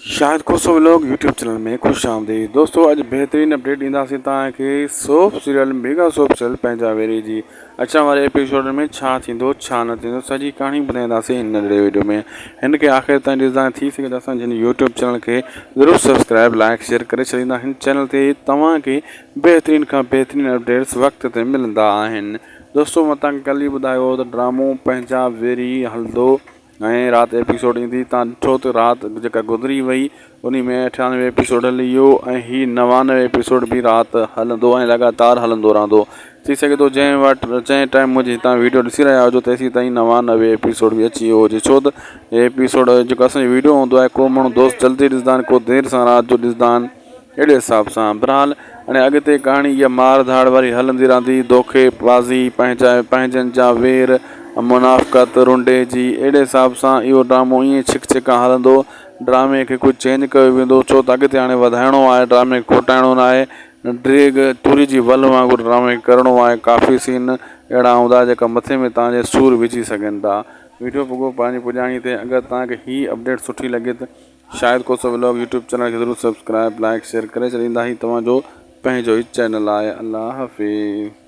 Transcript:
Shahid Khoso vlog YouTube channel ۾ خوش آمديد دوستو اڄ بهترين اپڊيٽ ڏينداسين توهان کي soap serial mega soap serial پنهنجا ويري جي اچڻ واري ايپيسوڊ ۾ ڇا ٿيندو ڇا نه ٿيندو سڄي ڪهاڻي ٻڌائينداسين هن ننڍڙي ويڊيو ۾ هن کي آخر تائين ڏسندا ٿي سگهي ته اسان جي هن يوٽيوب چينل کي ضرور سبسڪرائب لائڪ شيئر ڪري ڇڏيندا هن چينل تي توهان کي بهترين کان بهترين اپڊيٽس وقت تي ملندا آهن دوستو مان توهان کي ڪل ئي ٻڌايو هو ته ڊرامو پنهنجا ويري هلندو ۽ رات ايپيسوڊ ايندي تان ڏٺو ته رات جيڪا گذري وئي انهي ۾ اٺانوي ايپيسوڊ هلي ويو ۽ هي نوانوي ايپيسوڊ به رات هلندو ۽ لڳاتار هلندو رهندو ٿي سگهي ٿو جنهن وٽ جنهن ٽائيم منهنجي هتان ويڊيو ڏسي رهيا هجو تيسين تائين نوانوي ايپيسوڊ به اچي ويو هجي ڇو ته ايپيسوڊ جيڪو اسان جو ويڊيو هوندو آهي ڪو ماڻهو دوست جلدي ڏسندا آهن ڪو دير سان رات جو ڏسندا آهن اهڙي حساب سان بھرحال هاڻي اڳتي ڪهاڻي اها مار ڌاڙ واري هلندي رهندي، دوکي بازي، پنهنجا ۽ پنهنجن جا وير، منافقت، رنڊي جي، اهڙي حساب سان اهو ڊرامو ائين ڇڪ ڇڪان هلندو، ڊرامي کي ڪجهه چينج ڪيو ويندو ڇو ته اڳتي هاڻي وڌائڻو آهي ڊرامي کي کوٽائڻو ناهي، ڊيگهه توري جي ول وانگر ڊرامي کي ڪرڻو آهي، ڪافي سين اهڙا هوندا جيڪا مٿي ۾ توهان جي سور وجهي سگهن ٿا. ويڊيو پڳو پنهنجي پڄاڻي تي اگر توهان کي هي اپڊيٽ سٺي لڳي ته. Shahid Khoso vlog YouTube channel کي ضرور سبسڪرائب لائڪ شيئر ڪري ڇڏيندا هي توهان جو پنهنجو ئي چينل آهي الله حافظ.